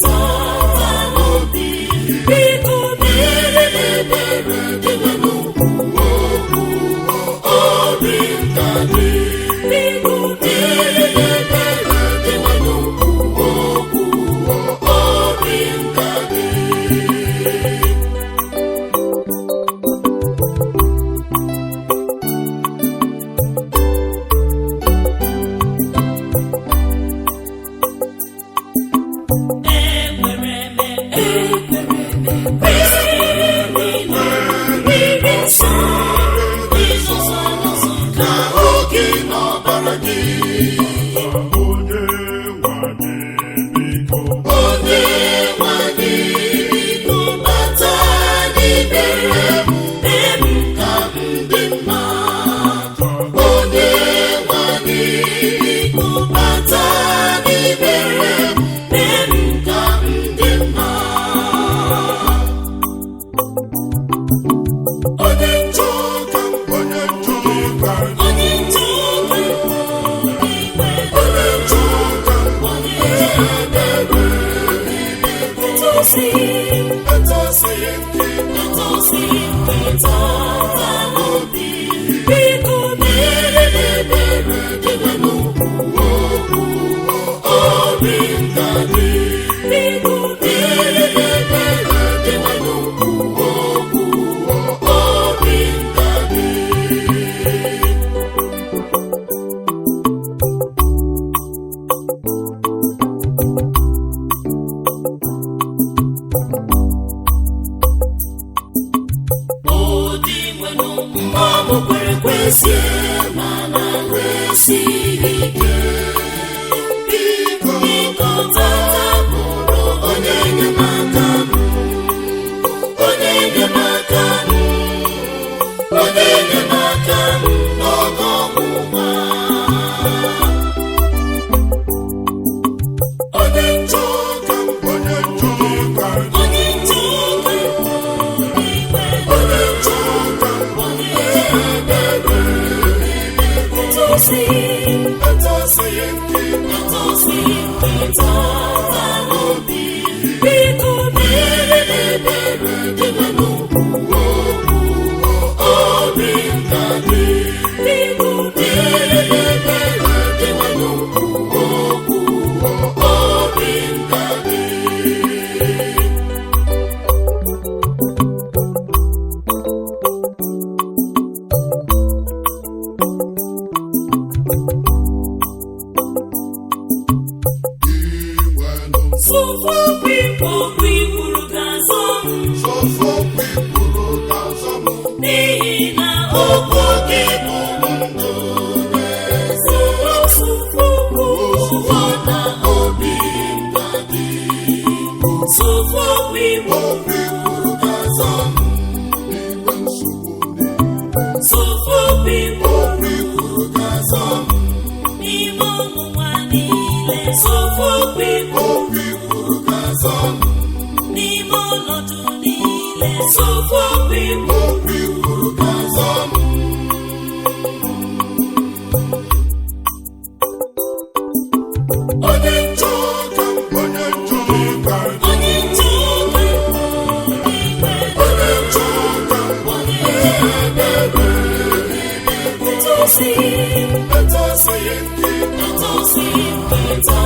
tata n'obi. Biko mere m ebere dị n'ukwu okwu obi nka dị. Biko mere m ebere dị n'ukwu okwu obi nka dị. Enwere m ekwere m ekwere mmiri nsọ Jizọs anọzọ ka Oge n'ọbara gị, Onye nwe anyị biko, onye nwe anyị biko bata n'ibere m, mee m ka m dị mma. Onye nwe anyị biko bata n'ibere m, mee m ka m dị mma. Onye njọ ka m, onye njọ ka m, onye njọ ka Onye njọ ka m, onye ebere etosi etosighị m gị etosi tata n'obi. Biko mere m ebere dị n'ukwu okwu obi nka dị. Biko mere m ebere Dị n'ukwu okwu obi nka dị. Ụdị nwenụ mmụọ m kwere kwesie mana kwesịghị ike. Biko Biko tata bụrụ onye enyemaka m, onye enyemaka m, onye enyemaka m n'oge ọnwụnwa. Onye njọ ka m, onye njọ ka m, onye njọ ka Onye njọ ka m, onye ebere etosi etosighị m gị etosi tata n'obi. Biko mere m ebere dị n'ukwu okwu obi nka dị. Biko mere m ebere Dị n'ukwu okwu obi nka dị. Iwenụ Sụfụ okwu ikwuru ga-azọ m sọsọ okwu ikwuru ga-azọ m, n'ihi na Okwu gị bụ ndụ n'ezie. okwu Ozuzo na obi nka dị. sụfụ okwu ikwu okwu ikwuru ga-azọ m n'ime nsogbu niile. sụfụ okwu ikwu Okwu ikwuru ga-azọ m, n'ime ọnwụnwa niile sụfụ okwu ikwu okwu ikwuru ga-azọ m, n'ime ọnọdụ niile sụfụ okwu ikwu okwu ikwuru ga-azọ m. Onye njọ ka m, Onye njọ ka m, onye njọ ka onye njọ ka m, onye ebere etosi etosighị m gị etosi tata.